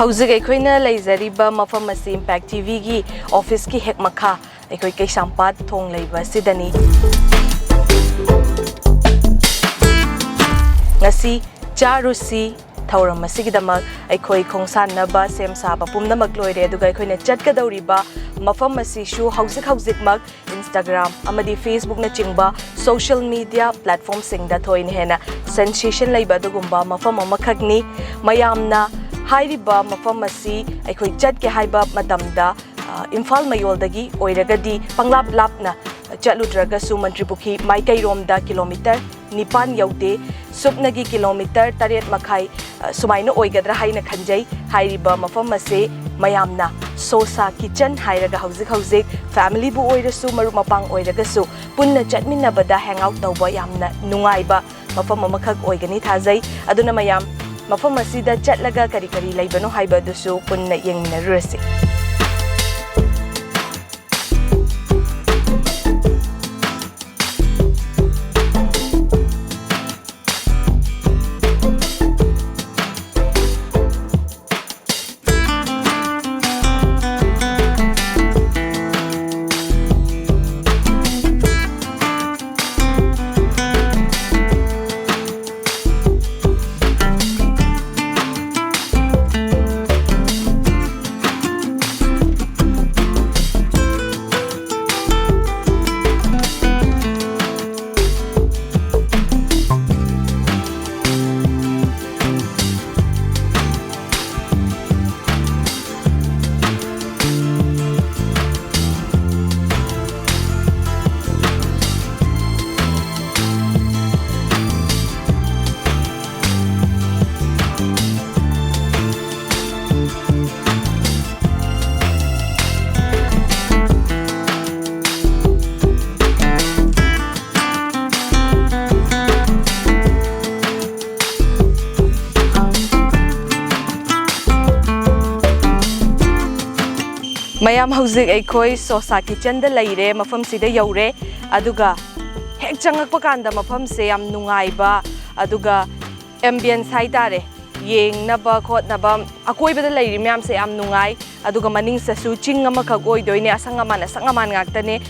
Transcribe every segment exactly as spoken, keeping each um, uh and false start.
ꯍꯧꯖꯤꯛ ꯑꯩꯈꯣꯏꯅ ꯂꯩꯖꯔꯤꯕ ꯃꯐꯝ ꯑꯁꯤ Impact ꯇꯤ ꯚꯤꯒꯤ ꯑꯣꯐꯤꯁꯀꯤ ꯍꯦꯛ ꯃꯈꯥ, ꯑꯩꯈꯣꯏ ꯀꯩꯁꯥꯝꯄꯥꯠ ꯊꯣꯡ ꯂꯩꯕ ꯑꯁꯤꯗꯅꯤ꯫ ꯉꯁꯤ ꯆꯥꯔꯨꯁꯤ ꯊꯧꯔꯝ ꯑꯁꯤꯒꯤꯗꯃꯛ ꯑꯩꯈꯣꯏ ꯈꯣꯡꯁꯥꯟꯅꯕ ꯁꯦꯝ ꯁꯥꯕ ꯄꯨꯝꯅꯃꯛ ꯂꯣꯏꯔꯦ, ꯑꯗꯨꯒ ꯑꯩꯈꯣꯏꯅ ꯆꯠꯀꯗꯧꯔꯤꯕ ꯃꯐꯝ ꯑꯁꯤꯁꯨ ꯍꯧꯖꯤꯛ ꯍꯧꯖꯤꯛꯃꯛ Instagram ꯑꯃꯗꯤ Facebookꯅꯆꯤꯡꯕ social media platformꯁꯤꯡꯗ ꯊꯣꯏꯅ ꯍꯦꯟꯅ sensation ꯂꯩꯕ ꯑꯗꯨꯒꯨꯝꯕ ꯃꯐꯝ ꯑꯃꯈꯛꯅꯤ꯫ ꯃꯌꯥꯝꯅ ꯍꯥꯏꯔꯤꯕ ꯃꯐꯝ ꯑꯁꯤ ꯑꯩꯈꯣꯏ ꯆꯠꯀꯦ ꯍꯥꯏꯕ ꯃꯇꯝꯗ, ꯑ, ꯏꯝꯐꯥꯜ ꯃꯌꯣꯜꯗꯒꯤ ꯑꯣꯏꯔꯒꯗꯤ ꯄꯪꯂꯥꯞ ꯂꯥꯞꯅ ꯆꯠꯂꯨꯗ꯭ꯔꯒꯁꯨ ꯃꯟꯇ꯭ꯔꯤꯄꯨꯈ꯭ꯔꯤ ꯃꯥꯏꯀꯩꯔꯣꯝꯗ ꯀꯤꯂꯣꯃꯤꯇꯔ ꯅꯤꯄꯥꯟ ꯌꯧꯗꯦ, ꯁꯨꯞꯅꯒꯤ ꯀꯤꯂꯣꯃꯤꯇꯔ ꯇꯔꯦꯠ ꯃꯈꯥꯏ, ꯑ, ꯁꯨꯃꯥꯏꯅ ꯑꯣꯏꯒꯗ꯭ꯔꯥ ꯍꯥꯏꯅ ꯈꯟꯖꯩ꯫ ꯍꯥꯏꯔꯤꯕ ꯃꯐꯝ ꯑꯁꯦ ꯃꯌꯥꯝꯅ ꯁꯣꯁꯥ ꯀꯤꯆꯟ ꯍꯥꯏꯔꯒ ꯍꯧꯖꯤꯛ ꯍꯧꯖꯤꯛ familyꯕꯨ ꯑꯣꯏꯔꯁꯨ, ꯃꯔꯨꯞ ꯃꯄꯥꯡ ꯑꯣꯏꯔꯒꯁꯨ ꯄꯨꯟꯅ ꯆꯠꯃꯤꯟꯅꯕꯗ hang out ꯇꯧꯕ ꯌꯥꯝꯅ ꯅꯨꯡꯉꯥꯏꯕ ꯃꯐꯝ ꯑꯃꯈꯛ ꯑꯣꯏꯒꯅꯤ ꯊꯥꯖꯩ꯫ ꯑꯗꯨꯅ ꯃꯌꯥꯝ ꯃꯐꯝ ꯑꯁꯤꯗ ꯆꯠꯂꯒ ꯀꯔꯤ ꯀꯔꯤ ꯂꯩꯕꯅꯣ ꯍꯥꯏꯕꯗꯨꯁꯨ ꯄꯨꯟꯅ ꯌꯦꯡꯃꯤꯟꯅꯔꯨꯔꯁꯤ꯫ ꯃꯌꯥꯝ, ꯍꯧꯖꯤꯛ ꯑꯩꯈꯣꯏ ꯁꯣꯁꯥ ꯀꯤꯆꯟꯗ ꯂꯩꯔꯦ, ꯃꯐꯝꯁꯤꯗ ꯌꯧꯔꯦ꯫ ꯑꯗꯨꯒ ꯍꯦꯛ ꯆꯪꯉꯛꯄ ꯀꯥꯟꯗ ꯃꯐꯝꯁꯦ ꯌꯥꯝ ꯅꯨꯡꯉꯥꯏꯕ, ꯑꯗꯨꯒ ambience ꯍꯥꯏꯇꯥꯔꯦ, ꯌꯦꯡꯅꯕ ꯈꯣꯠꯅꯕ ꯑꯀꯣꯏꯕꯗ ꯂꯩꯔꯤ ꯃꯌꯥꯝꯁꯦ ꯌꯥꯝ ꯅꯨꯡꯉꯥꯏ꯫ ꯑꯗꯨꯒ ꯃꯅꯤꯡꯁꯤꯗꯁꯨ ꯆꯤꯡ ꯑꯃꯈꯛ ꯑꯣꯏꯗꯣꯏꯅꯦ, ꯑꯁꯪ ꯑꯃꯥꯟ ꯑꯁꯪ ꯑꯃꯥꯟ ꯉꯥꯛꯇꯅꯦ꯫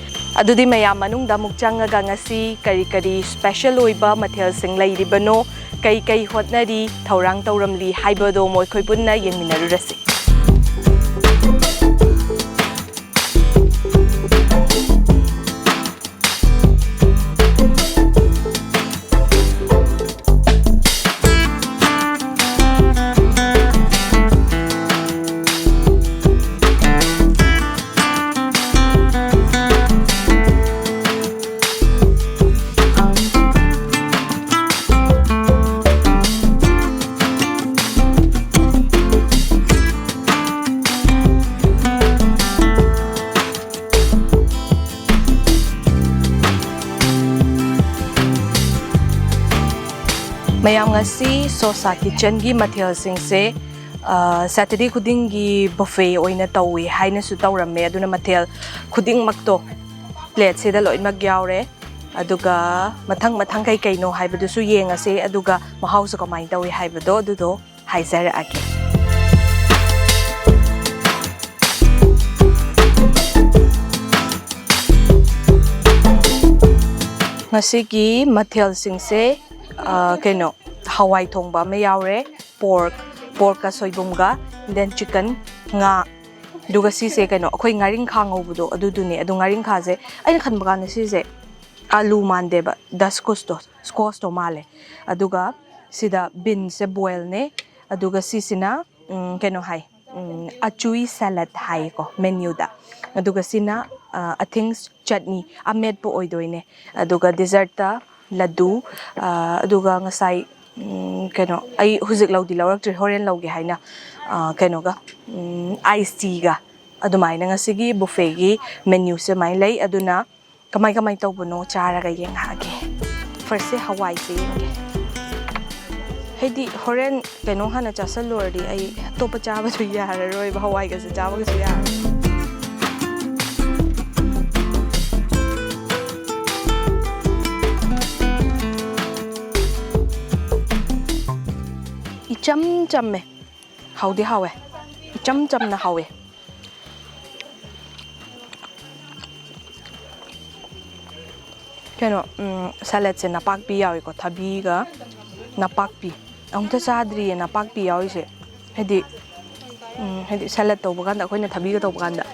ꯑꯗꯨꯗꯤ ꯃꯌꯥꯝ ꯃꯅꯨꯡꯗ ꯑꯃꯨꯛ ꯆꯪꯉꯒ ꯉꯁꯤ ꯀꯔꯤ ꯀꯔꯤ ꯁ꯭ꯄꯦꯁꯦꯜ ꯑꯣꯏꯕ ꯃꯊꯦꯜꯁꯤꯡ ꯂꯩꯔꯤꯕꯅꯣ, ꯀꯩ ꯀꯩ ꯍꯣꯠꯅꯔꯤ, ꯊꯧꯔꯥꯡ ꯇꯧꯔꯝꯂꯤ ꯍꯥꯏꯕꯗꯣ ꯃꯈꯣꯏ ꯄꯨꯟꯅ ꯌꯦꯡꯃꯤꯟꯅꯔꯨꯔꯁꯤ꯫ ꯃꯌꯥꯝ, ꯉꯁꯤ ꯁꯣꯁꯥ ꯀꯤꯠꯆꯟꯒꯤ ꯃꯊꯦꯜꯁꯤꯡꯁꯦ, ꯑ, ꯁꯦꯇꯔꯗꯦ ꯈꯨꯗꯤꯡꯒꯤ ꯕꯨꯐꯦ ꯑꯣꯏꯅ ꯇꯧꯏ ꯍꯥꯏꯅꯁꯨ ꯇꯧꯔꯝꯃꯦ꯫ ꯑꯗꯨꯅ ꯃꯊꯦꯜ ꯈꯨꯗꯤꯡꯃꯛꯇꯣ ꯄ꯭ꯂꯦꯠꯁꯤꯗ ꯂꯣꯏꯅꯃꯛ ꯌꯥꯎꯔꯦ꯫ ꯑꯗꯨꯒ ꯃꯊꯪ ꯃꯊꯪ ꯀꯩ ꯀꯩꯅꯣ ꯍꯥꯏꯕꯗꯨꯁꯨ ꯌꯦꯡꯉꯁꯦ꯫ ꯑꯗꯨꯒ ꯃꯍꯥꯎꯁꯨ ꯀꯃꯥꯏꯅ ꯇꯧꯏ ꯍꯥꯏꯕꯗꯣ ꯑꯗꯨꯗꯣ ꯍꯥꯏꯖꯔꯛꯑꯒꯦ꯫ ꯉꯁꯤꯒꯤ ꯃꯊꯦꯜꯁꯤꯡꯁꯦ, ꯑ, ꯀꯩꯅꯣ, ꯍꯋꯥꯏ ꯊꯣꯡꯕ ꯑꯃ ꯌꯥꯎꯔꯦ, ꯄꯣꯔꯛ, ꯄꯣꯔꯛꯀ ꯁꯣꯏꯕꯨꯝꯒ, then chicken, ꯉꯥ, ꯑꯗꯨꯒ ꯁꯤꯁꯦ ꯀꯩꯅꯣ, ꯑꯩꯈꯣꯏ ꯉꯥꯔꯤꯡꯈꯥ ꯉꯧꯕꯗꯣ ꯑꯗꯨꯗꯨꯅꯦ꯫ ꯑꯗꯣ ꯉꯥꯔꯤꯡꯈꯥꯁꯦ ꯑꯩꯅ ꯈꯟꯕ ꯀꯥꯟꯗ ꯁꯤꯁꯦ ꯑꯥꯂꯨ ꯃꯥꯟꯗꯦꯕ, ꯗꯁꯀꯨꯁꯇꯣ, ꯁ꯭ꯀꯣꯁꯇꯣ ꯃꯥꯜꯂꯦ꯫ ꯑꯗꯨꯒ ꯁꯤꯗ ꯕꯤꯟꯁꯁꯦ ꯕꯣꯏꯜꯅꯦ꯫ ꯑꯗꯨꯒ ꯁꯤꯁꯤꯅ, ꯎꯝ, ꯀꯩꯅꯣ ꯍꯥꯏ, ꯎꯝ, ꯑꯆꯨꯏ ꯁꯦꯂꯠ ꯍꯥꯏꯌꯦꯀꯣ ꯃꯦꯅ꯭ꯌꯨꯗ꯫ ꯑꯗꯨꯒ ꯁꯤꯅ, ꯑ, ꯑꯊꯤꯡꯁ ꯆꯠꯅꯤ, ꯑꯃꯦꯠꯄ ꯑꯣꯏꯗꯣꯏꯅꯦ꯫ ꯑꯗꯨꯒ ꯗꯦꯖꯔꯠꯇ ꯂꯗꯨ, ꯑ, ꯑꯗꯨꯒ ꯉꯁꯥꯏ, ꯎꯝ, ꯀꯩꯅꯣ, ꯑꯩ ꯍꯧꯖꯤꯛ ꯂꯧꯗꯤ ꯂꯧꯔꯛꯇ꯭ꯔꯤ, ꯍꯣꯔꯦꯟ ꯂꯧꯒꯦ ꯍꯥꯏꯅ, ꯑ, ꯀꯩꯅꯣꯒ, ꯎꯝ, ꯑꯥꯏꯁ ꯇꯤꯒ꯫ ꯑꯗꯨꯃꯥꯏꯅ ꯉꯁꯤꯒꯤ ꯕꯨꯐꯦꯒꯤ ꯃꯦꯅ꯭ꯌꯨꯁꯦ ꯑꯗꯨꯃꯥꯏꯅ ꯂꯩ꯫ ꯑꯗꯨꯅ ꯀꯃꯥꯏ ꯀꯃꯥꯏ ꯇꯧꯕꯅꯣ ꯆꯥꯔꯒ ꯌꯦꯡꯉꯛꯑꯒꯦ꯫ ꯐꯥꯔꯁꯁꯦ ꯍꯋꯥꯏꯁꯦ ꯌꯦꯡꯒꯦ꯫ ꯍꯥꯏꯗꯤ ꯍꯣꯔꯦꯟ ꯀꯩꯅꯣ ꯍꯥꯟꯅ ꯆꯥꯁꯜꯂꯨꯔꯗꯤ ꯑꯩ ꯑꯇꯣꯞꯄ ꯆꯥꯕꯁꯨ ꯌꯥꯔꯔꯣꯏꯕ, ꯍꯋꯥꯏꯒꯁꯦ ꯆꯥꯕꯒꯁꯨ ꯌꯥꯔꯔꯣꯏ꯫ ꯏꯆꯝ ꯆꯝꯃꯦ, ꯍꯥꯎꯗꯤ ꯍꯥꯎꯋꯦ, ꯏꯆꯝ ꯆꯝꯅ ꯍꯥꯎꯋꯦ꯫ ꯀꯩꯅꯣ, ꯎꯝ, ꯁꯦꯂꯦꯠꯁꯦ ꯅꯄꯥꯛꯄꯤ ꯌꯥꯎꯏꯀꯣ, ꯊꯕꯤꯒ ꯅꯄꯥꯛꯄꯤ꯫ ꯑꯃꯨꯛꯇ ꯆꯥꯗ꯭ꯔꯤꯌꯦ ꯅꯄꯥꯛꯄꯤ ꯌꯥꯎꯔꯤꯁꯦ, ꯍꯥꯏꯗꯤ, ꯎꯝ, ꯍꯥꯏꯗꯤ ꯁꯦꯂꯦꯠ ꯇꯧꯕ ꯀꯥꯟꯗ, ꯑꯩꯈꯣꯏꯅ ꯊꯕꯤꯒ ꯇꯧꯕ ꯀꯥꯟꯗ꯫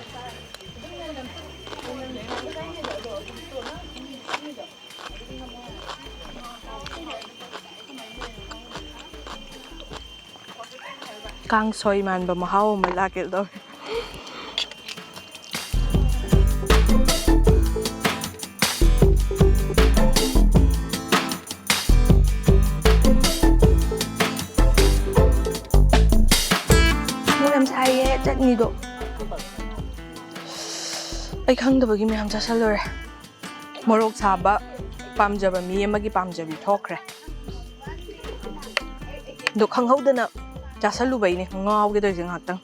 ꯀꯥꯡꯁꯣꯏ ꯃꯥꯟꯕ ꯃꯍꯥꯎ ꯑꯃ ꯂꯥꯛꯀꯦ ꯇꯧꯔꯦ꯫ ꯃꯣꯔꯣꯛ ꯌꯥꯝ ꯁꯥꯏꯌꯦ ꯆꯠꯅꯤꯗꯣ꯫ ꯑꯩ ꯈꯪꯗꯕꯒꯤ ꯃꯌꯥꯝ ꯆꯥꯁꯜꯂꯨꯔꯦ꯫ ꯃꯣꯔꯣꯛ ꯁꯥꯕ ꯄꯥꯝꯖꯕ ꯃꯤ ꯑꯃꯒꯤ ꯄꯥꯝꯖꯕꯤ ꯊꯣꯛꯈ꯭ꯔꯦ꯫ ꯑꯗꯣ ꯈꯪꯍꯧꯗꯅ ꯆꯥꯁꯜꯂꯨꯕꯩꯅꯦ ꯉꯥꯎꯒꯦ ꯇꯧꯔꯤꯁꯦ ꯉꯥꯏꯍꯥꯛꯇꯪ꯫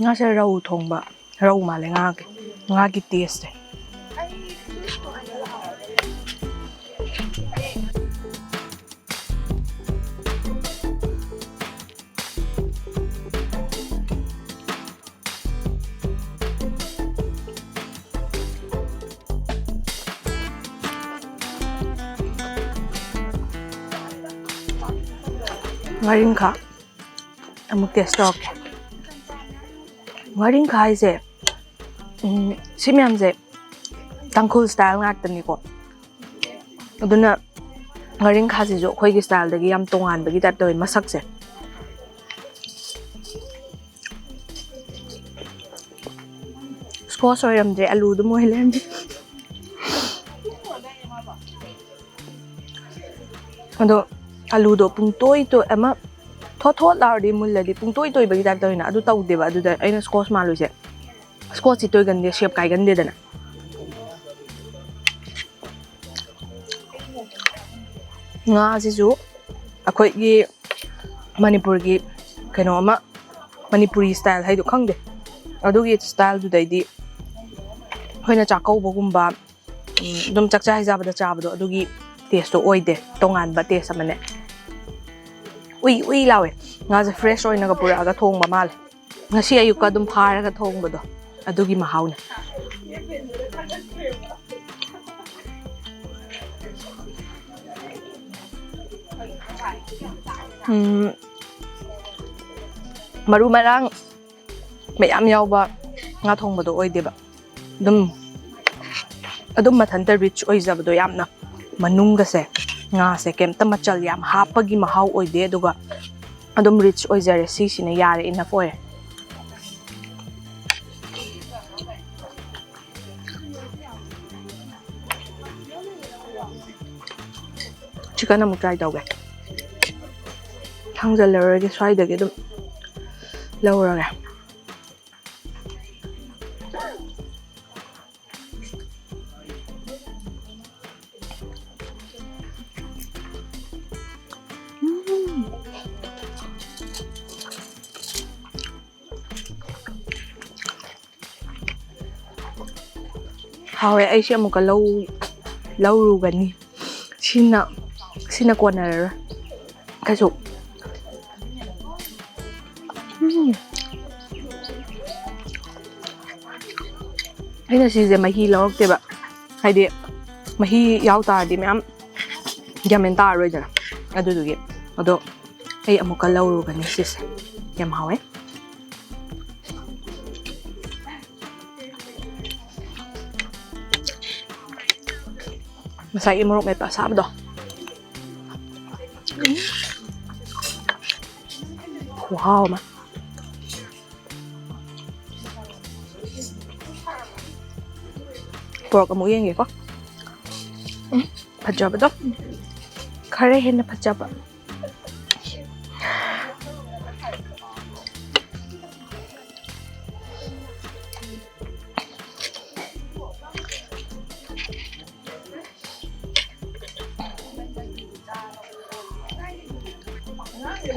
ꯉꯥꯁꯦ ꯔꯧ ꯊꯣꯡꯕ, ꯔꯧ ꯃꯥꯜꯂꯦ ꯉꯥꯒꯤ, ꯉꯥꯒꯤ ꯇꯦꯁꯁꯦ꯫ ꯉꯥꯔꯤꯡꯈꯥ ꯑꯃꯨꯛ ꯇꯦꯁ ꯇꯧꯔꯛꯀꯦ꯫ ꯉꯥꯔꯤꯡꯈꯥ ꯍꯥꯏꯁꯦ, ꯎꯝ, ꯁꯤ ꯃꯌꯥꯝꯁꯦ ꯇꯥꯡꯈꯨꯜ ꯁ꯭ꯇꯥꯏꯜ ꯉꯥꯛꯇꯅꯤꯀꯣ꯫ ꯑꯗꯨꯅ ꯉꯥꯔꯤꯡꯈꯥꯁꯤꯁꯨ ꯑꯩꯈꯣꯏꯒꯤ ꯁ꯭ꯇꯥꯏꯜꯗꯒꯤ ꯌꯥꯝ ꯇꯣꯉꯥꯟꯕꯒꯤ ꯇꯥꯏꯞ ꯇꯧꯋꯦ ꯃꯁꯛꯁꯦ꯫ ꯁ꯭ꯀꯣꯁ ꯑꯣꯏꯔꯝꯗ꯭ꯔꯦ, ꯑꯂꯨ ꯑꯗꯨꯝ ꯑꯣꯏ ꯂꯩꯔꯝꯃꯦ꯫ ꯑꯗꯣ ꯑꯂꯨꯗꯣ ꯄꯨꯡꯇꯣꯏ ꯇꯣꯏ-, ꯑꯃ ꯊꯣꯠ ꯊꯣꯠ ꯂꯥꯎꯔꯗꯤ ꯃꯨꯜꯂꯗꯤ ꯄꯨꯡꯇꯣꯏ ꯇꯣꯏꯕꯒꯤ ꯇꯥꯏꯞ ꯇꯧꯋꯤꯅ, ꯑꯗꯨ ꯇꯧꯗꯦꯕ꯫ ꯑꯗꯨꯗ ꯑꯩꯅ ꯁ꯭ꯀꯣꯁ ꯃꯥꯜꯂꯨꯏꯁꯦ꯫ ꯁ꯭ꯀꯣꯁꯇꯤ ꯇꯣꯏꯒꯟꯗꯦ, ꯁꯦꯞ ꯀꯥꯏꯒꯟꯗꯦꯗꯅ꯫ ꯉꯥꯁꯤꯁꯨ ꯑꯩꯈꯣꯏꯒꯤ ꯃꯅꯤꯄꯨꯔꯒꯤ ꯀꯩꯅꯣ ꯑꯃ, ꯃꯅꯤꯄꯨꯔꯤ ꯁ꯭ꯇꯥꯏꯜ ꯍꯥꯏꯗꯣ ꯈꯪꯗꯦ, ꯑꯗꯨꯒꯤ ꯁ꯭ꯇꯥꯏꯜꯗꯨꯗꯩꯗꯤ ꯑꯩꯈꯣꯏꯅ ꯆꯥꯛꯀꯧꯕꯒꯨꯝꯕ, ꯎꯝ, ꯑꯗꯨꯝ ꯆꯥꯛꯆꯥ ꯍꯩꯖꯥꯕꯗ ꯆꯥꯕꯗꯣ ꯑꯗꯨꯒꯤ ꯇꯦꯁꯇꯣ ꯑꯣꯏꯗꯦ, ꯇꯣꯉꯥꯟꯕ ꯇꯦꯁ ꯑꯃꯅꯦ꯫ ꯎꯏ ꯎꯏ ꯂꯥꯎꯋꯦ꯫ ꯉꯥꯁꯦ ꯐ꯭ꯔꯦꯁ ꯑꯣꯏꯅꯒ ꯄꯨꯔꯛꯑꯒ ꯊꯣꯡꯕ ꯃꯥꯜꯂꯦ꯫ ꯉꯁꯤ ꯑꯌꯨꯛꯀ ꯑꯗꯨꯝ ꯐꯥꯔꯒ ꯊꯣꯡꯕꯗꯣ, ꯑꯗꯨꯒꯤ ꯃꯍꯥꯎꯅꯦ꯫ ꯎꯝ, ꯃꯔꯨ ꯃꯔꯥꯡ ꯃꯌꯥꯝ ꯌꯥꯎꯕ ꯉꯥ ꯊꯣꯡꯕꯗꯣ ꯑꯣꯏꯗꯦꯕ꯫ ꯑꯗꯨꯝ, ꯑꯗꯨꯝ ꯃꯊꯟꯇ ꯔꯤꯆ ꯑꯣꯏꯖꯕꯗꯣ, ꯌꯥꯝꯅ ꯃꯅꯨꯡꯒꯁꯦ, ꯉꯥꯁꯦ ꯀꯩꯝꯇ ꯃꯆꯜ ꯌꯥꯝ ꯍꯥꯞꯄꯒꯤ ꯃꯍꯥꯎ ꯑꯣꯏꯗꯦ, ꯑꯗꯨꯒ ꯑꯗꯨꯝ ꯔꯤꯆ ꯑꯣꯏꯖꯔꯦ꯫ ꯁꯤꯁꯤꯅ ꯌꯥꯔꯦ, ꯏꯅꯐ ꯑꯣꯏꯔꯦ꯫ ꯆꯤꯛꯀꯟ ꯑꯃꯨꯛ ꯇ꯭ꯔꯥꯏ ꯇꯧꯒꯦ꯫ ꯊꯥꯡꯖꯜꯂꯔꯣꯏꯒꯦ, ꯁ꯭ꯋꯥꯏꯗꯒꯤ ꯑꯗꯨꯝ ꯂꯧꯔꯒꯦ꯫ ꯎꯝ꯫ ꯍꯥꯎꯋꯦ꯫ ꯑꯩꯁꯦ ꯑꯃꯨꯛꯀ ꯂꯧ-, ꯂꯧꯔꯨꯒꯅꯤ꯫ ꯁꯤꯅ, ꯁꯤꯅ ꯀꯣꯟꯅꯔꯔꯣꯏ ꯀꯩꯁꯨ꯫ ꯎꯝ꯫ ꯑꯩꯅ ꯁꯤꯁꯦ ꯃꯍꯤ ꯂꯧꯔꯛꯇꯦꯕ, ꯍꯥꯏꯗꯤ ꯃꯍꯤ ꯌꯥꯎ ꯇꯥꯔꯗꯤ ꯃꯌꯥꯝ ꯒ꯭ꯌꯥꯟ ꯃꯦꯟ ꯇꯥꯔꯔꯣꯏꯗꯅ, ꯑꯗꯨꯗꯨꯒꯤ꯫ ꯑꯗꯣ ꯑꯩ ꯑꯃꯨꯛꯀ ꯂꯧꯔꯨꯒꯅꯤ ꯁꯤꯁꯦ꯫ ꯌꯥꯝ ꯍꯥꯎꯋꯦ꯫ ꯉꯁꯥꯏꯒꯤ ꯃꯣꯔꯣꯛ ꯃꯦꯠꯄ ꯑꯁꯥꯕꯗꯣ꯫ ꯈꯨꯍꯥꯎ ꯑꯃ꯫ ꯄꯣꯔꯛ ꯑꯃꯨꯛ ꯌꯦꯡꯒꯦꯀꯣ꯫ ꯎꯝ, ꯐꯖꯕꯗꯣ꯫ ꯈꯔ ꯍꯦꯟꯅ ꯐꯖꯕ꯫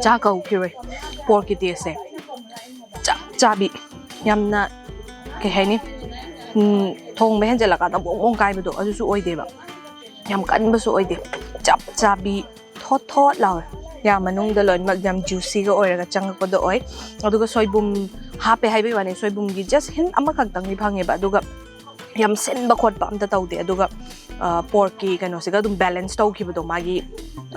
ꯆꯥ ꯀꯧꯈꯤꯔꯣꯏ꯫ ꯄꯣꯔꯛꯀꯤ ꯇꯦꯁꯁꯦ ꯆꯞ ꯆꯥꯕꯤ, ꯌꯥꯝꯅ, ꯀꯩ ꯍꯥꯏꯅꯤ, ꯎꯝ, ꯊꯣꯡꯕ ꯍꯦꯟꯖꯜꯂꯀꯥꯟꯗ ꯕꯣꯡ ꯕꯣꯡ ꯀꯥꯏꯕꯗꯣ ꯑꯗꯨꯁꯨ ꯑꯣꯏꯗꯦꯕ꯫ ꯌꯥꯝ ꯀꯟꯕꯁꯨ ꯑꯣꯏꯗꯦ, ꯆꯞ ꯆꯥꯕꯤ, ꯊꯣꯠ ꯊꯣꯠ ꯂꯥꯎꯋꯦ꯫ ꯌꯥꯝ ꯃꯅꯨꯡꯗ ꯂꯣꯏꯅꯃꯛ ꯌꯥꯝ ꯖꯨꯁꯤꯒ ꯑꯣꯏꯔꯒ ꯆꯪꯉꯛꯄꯗꯣ ꯑꯣꯏ꯫ ꯑꯗꯨꯒ ꯁꯣꯏꯕꯨꯝ ꯍꯥꯞꯄꯦ ꯍꯥꯏꯕꯒꯤ ꯋꯥꯅꯤ, ꯁꯣꯏꯕꯨꯝꯒꯤ ꯖꯁ ꯍꯤꯟ ꯑꯃꯈꯛꯇꯪꯗꯤ ꯐꯪꯉꯦꯕ꯫ ꯑꯗꯨꯒ ꯌꯥꯝ ꯁꯤꯟꯕ ꯈꯣꯠꯄ ꯑꯝꯇ ꯇꯧꯗꯦ꯫ ꯑꯗꯨꯒ ꯄꯣꯔꯛꯀꯤ ꯀꯩꯅꯣꯁꯤꯒ ꯑꯗꯨꯝ ꯕꯦꯂꯦꯟꯁ ꯇꯧꯈꯤꯕꯗꯣ, ꯃꯥꯒꯤ,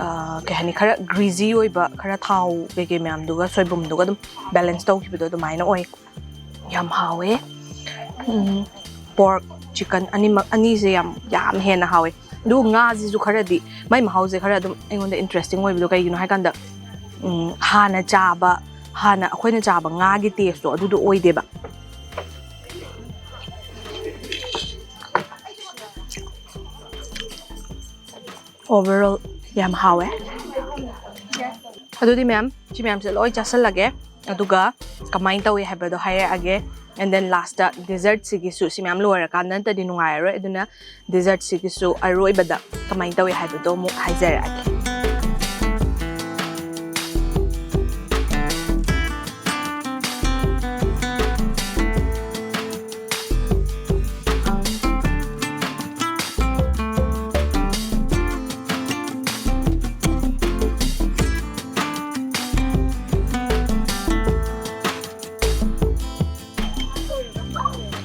ꯑ, ꯀꯩ ꯍꯥꯏꯅꯤ, ꯈꯔ ꯒ꯭ꯔꯤꯖꯤ ꯑꯣꯏꯕ, ꯈꯔ ꯊꯥꯎ ꯀꯩꯀꯩ ꯃꯌꯥꯝꯗꯨꯒ ꯁꯣꯏꯕꯨꯝꯗꯨꯒ ꯑꯗꯨꯝ ꯕꯦꯂꯦꯟꯁ ꯇꯧꯈꯤꯕꯗꯣ ꯑꯗꯨꯃꯥꯏꯅ ꯑꯣꯏ꯫ ꯌꯥꯝ ꯍꯥꯎꯋꯦ꯫ ꯎꯝ, ꯄꯣꯔꯛ, ꯆꯤꯀꯟ ꯑꯅꯤꯃꯛ, ꯑꯅꯤꯁꯦ ꯌꯥꯝ, ꯌꯥꯝ ꯍꯦꯟꯅ ꯍꯥꯎꯋꯦ꯫ ꯑꯗꯨꯒ ꯉꯥꯁꯤꯁꯨ ꯈꯔꯗꯤ, ꯃꯥꯏ ꯃꯍꯥꯎꯁꯦ ꯈꯔ ꯑꯗꯨꯝ ꯑꯩꯉꯣꯟꯗ ꯏꯟꯇꯔꯦꯁꯇꯤꯡ ꯑꯣꯏꯕꯗꯣ ꯀꯩꯒꯤꯅꯣ ꯍꯥꯏꯀꯥꯟꯗ, ꯎꯝ, ꯍꯥꯟꯅ ꯆꯥꯕ, ꯍꯥꯟꯅ ꯑꯩꯈꯣꯏꯅ ꯆꯥꯕ ꯉꯥꯒꯤ ꯇꯦꯁꯇꯣ ꯑꯗꯨꯗꯣ ꯑꯣꯏꯗꯦꯕ꯫ Overall ꯌꯥꯝ ꯍꯥꯎꯋꯦ꯫ ꯑꯗꯨꯗꯤ ꯃꯌꯥꯝ, ꯁꯤ ꯃꯌꯥꯝꯁꯦ ꯂꯣꯏ ꯆꯥꯁꯜꯂꯒꯦ, ꯑꯗꯨꯒ ꯀꯃꯥꯏꯅ ꯇꯧꯋꯤ ꯍꯥꯏꯕꯗꯣ ꯍꯥꯏꯔꯛꯑꯒꯦ꯫ And then last ꯗꯦꯖꯔꯠꯁꯤꯒꯤꯁꯨ, ꯁꯤ ꯃꯌꯥꯝ ꯂꯣꯏꯔꯀꯥꯟꯗ ꯅꯠꯇ꯭ꯔꯗꯤ ꯅꯨꯡꯉꯥꯏꯔꯔꯣꯏ꯫ ꯑꯗꯨꯅ ꯗꯦꯖꯔꯠꯁꯤꯒꯤꯁꯨ ꯑꯔꯣꯏꯕꯗ ꯀꯃꯥꯏꯅ ꯇꯧꯋꯤ ꯍꯥꯏꯕꯗꯣ ꯑꯃꯨꯛ ꯍꯥꯏꯖꯔꯛꯑꯒꯦ꯫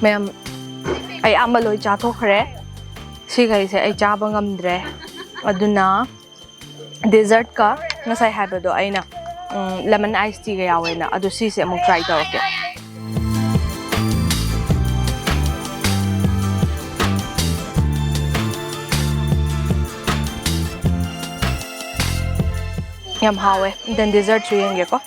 ꯃꯌꯥꯝ, ꯑꯌꯥꯝꯕ ꯂꯣꯏ ꯆꯥꯊꯣꯛꯈ꯭ꯔꯦ꯫ ꯁꯤꯈꯩꯁꯦ ꯑꯩ ꯆꯥꯕ ꯉꯝꯗ꯭ꯔꯦ꯫ ꯑꯗꯨꯅ ꯗꯦꯖꯔꯠꯀ ꯉꯁꯥꯏ ꯍꯥꯏꯕꯗꯣ ꯑꯩꯅ, ꯎꯝ, ꯂꯦꯃꯟ ꯑꯥꯏꯁ ꯇꯤꯒ ꯌꯥꯎꯋꯦꯅ, ꯑꯗꯣ ꯁꯤꯁꯦ ꯑꯃꯨꯛ ꯇ꯭ꯔꯥꯏ ꯇꯧꯔꯛꯀꯦ꯫ ꯌꯥꯝ ꯍꯥꯎꯋꯦ꯫ Then ꯗꯦꯖꯔꯠꯁꯨ ꯌꯦꯡꯒꯦꯀꯣ꯫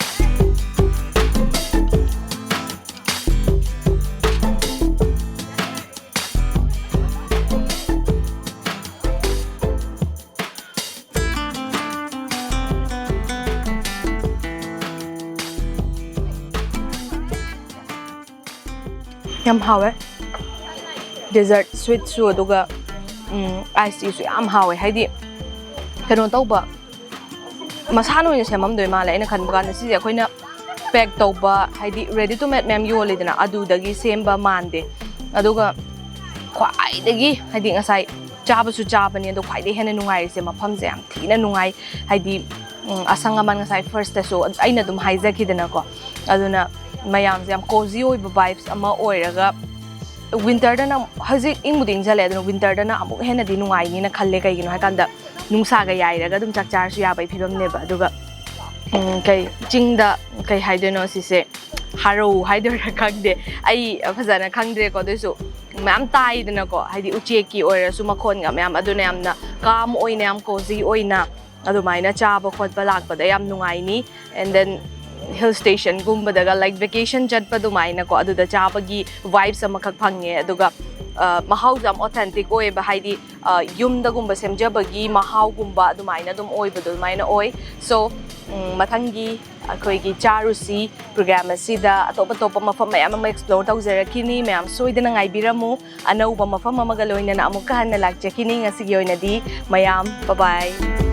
ꯌꯥꯝ ꯍꯥꯎꯋꯦ꯫ ꯗꯦꯖꯔꯠ ꯁ꯭ꯋꯤꯠꯁꯨ, ꯑꯗꯨꯒ, ꯎꯝ, ꯑꯥꯏꯁ ꯇꯤꯁꯨ ꯌꯥꯝ ꯍꯥꯎꯋꯦ꯫ ꯍꯥꯏꯗꯤ, ꯀꯩꯅꯣ ꯇꯧꯕ, ꯃꯁꯥꯅ ꯑꯣꯏꯅ ꯁꯦꯝꯃꯝꯗꯣꯏ ꯃꯥꯜꯂꯦ꯫ ꯑꯩꯅ ꯈꯟꯕ ꯀꯥꯟꯗ ꯁꯤꯁꯦ ꯑꯩꯈꯣꯏꯅ ꯄꯦꯛ ꯇꯧꯕ, ꯍꯥꯏꯗꯤ ready to made ꯃꯌꯥꯝ ꯌꯣꯜꯂꯤꯗꯅ, ꯑꯗꯨꯗꯒꯤ ꯁꯦꯝꯕ ꯃꯥꯟꯗꯦ꯫ ꯑꯗꯨꯒ ꯈ꯭ꯋꯥꯏꯗꯒꯤ, ꯍꯥꯏꯗꯤ, ꯉꯁꯥꯏ ꯆꯥꯕꯁꯨ ꯆꯥꯕꯅꯦ, ꯑꯗꯣ ꯈ꯭ꯋꯥꯏꯗꯒꯤ ꯍꯦꯟꯅ ꯅꯨꯡꯉꯥꯏꯔꯤꯁꯦ, ꯃꯐꯝꯁꯦ ꯌꯥꯝ ꯊꯤꯅ ꯅꯨꯡꯉꯥꯏ꯫ ꯍꯥꯏꯗꯤ, ꯎꯝ, ꯑꯁꯪ ꯑꯃꯥꯟ ꯉꯁꯥꯏ first ꯇꯁꯨ ꯑꯩꯅ ꯑꯗꯨꯝ ꯍꯥꯏꯖꯈꯤꯗꯅꯀꯣ, ꯑꯗꯨꯅ ꯃꯌꯥꯝꯁꯦ ꯌꯥꯝ cozy ꯑꯣꯏꯕ vibes ꯑꯃ ꯑꯣꯏꯔꯒ, winter ꯗꯅ, ꯍꯧꯖꯤꯛ ꯏꯪꯕꯨꯗꯤ ꯏꯪꯖꯜꯂꯦ, ꯑꯗꯨꯅ winter ꯗꯅ ꯑꯃꯨꯛ ꯍꯦꯟꯅꯗꯤ ꯅꯨꯡꯉꯥꯏꯅꯤꯅ ꯈꯜꯂꯦ꯫ ꯀꯩꯒꯤꯅꯣ ꯍꯥꯏꯀꯥꯟꯗ ꯅꯨꯡꯁꯥꯒ ꯌꯥꯏꯔꯒ ꯑꯗꯨꯝ ꯆꯥꯛ ꯆꯥꯔꯁꯨ ꯌꯥꯕꯒꯤ ꯐꯤꯕꯝꯅꯦꯕ꯫ ꯑꯗꯨꯒ, ꯎꯝ, ꯀꯩ, ꯆꯤꯡꯗ, ꯀꯩ ꯍꯥꯏꯗꯣꯏꯅꯣ ꯁꯤꯁꯦ, ꯍꯥꯔꯧ ꯍꯥꯏꯗꯣꯏꯔꯥ ꯈꯪꯗꯦ, ꯑꯩ ꯐꯖꯅ ꯈꯪꯗ꯭ꯔꯦꯀꯣ꯫ ꯑꯗꯨꯏꯁꯨ ꯃꯌꯥꯝ ꯇꯥꯏꯗꯅꯀꯣ, ꯍꯥꯏꯗꯤ ꯎꯆꯦꯛꯀꯤ ꯑꯣꯏꯔꯁꯨ ꯃꯈꯣꯟꯒ ꯃꯌꯥꯝ, ꯑꯗꯨꯅ ꯌꯥꯝꯅ calm ꯑꯣꯏꯅ, ꯌꯥꯝ cozy ꯑꯣꯏꯅ ꯑꯗꯨꯃꯥꯏꯅ ꯆꯥꯕ ꯈꯣꯠꯄ ꯂꯥꯛꯄꯗ ꯌꯥꯝ ꯅꯨꯡꯉꯥꯏꯅꯤ꯫ And then hill station ꯒꯨꯝꯕꯗꯒ, like, vacation ꯆꯠꯄ ꯑꯗꯨꯃꯥꯏꯅꯀꯣ, ꯑꯗꯨꯗ ꯆꯥꯕꯒꯤ vibes ꯑꯃꯈꯛ ꯐꯪꯉꯦ꯫ ꯑꯗꯨꯒ, ꯑ, ꯃꯍꯥꯎꯁꯨ ꯌꯥꯝ authentic ꯑꯣꯏꯌꯦꯕ, ꯍꯥꯏꯗꯤ, ꯑ, ꯌꯨꯝꯗꯒꯨꯝꯕ ꯁꯦꯝꯖꯕꯒꯤ ꯃꯍꯥꯎꯒꯨꯝꯕ ꯑꯗꯨꯃꯥꯏꯅ ꯑꯗꯨꯝ ꯑꯣꯏꯕꯗꯣ ꯑꯗꯨꯃꯥꯏꯅ ꯑꯣꯏ꯫ So, ꯎꯝ, ꯃꯊꯪꯒꯤ ꯑꯩꯈꯣꯏꯒꯤ ꯆꯥꯔꯨꯁꯤ program ꯑꯁꯤꯗ ꯑꯇꯣꯞ ꯑꯇꯣꯞꯄ ꯃꯐꯝ ꯃꯌꯥꯝ ꯑꯃ explore ꯇꯧꯖꯔꯛꯈꯤꯅꯤ꯫ ꯃꯌꯥꯝ ꯁꯣꯏꯗꯅ ꯉꯥꯏꯕꯤꯔꯝꯃꯨ꯫ ꯑꯅꯧꯕ ꯃꯐꯝ ꯑꯃꯒ ꯂꯣꯏꯅꯅ ꯑꯃꯨꯛꯀ ꯍꯟꯅ ꯂꯥꯛꯆꯈꯤꯅꯤ꯫ ꯉꯁꯤꯒꯤ ꯑꯣꯏꯅꯗꯤ ꯃꯌꯥꯝ bye bye꯫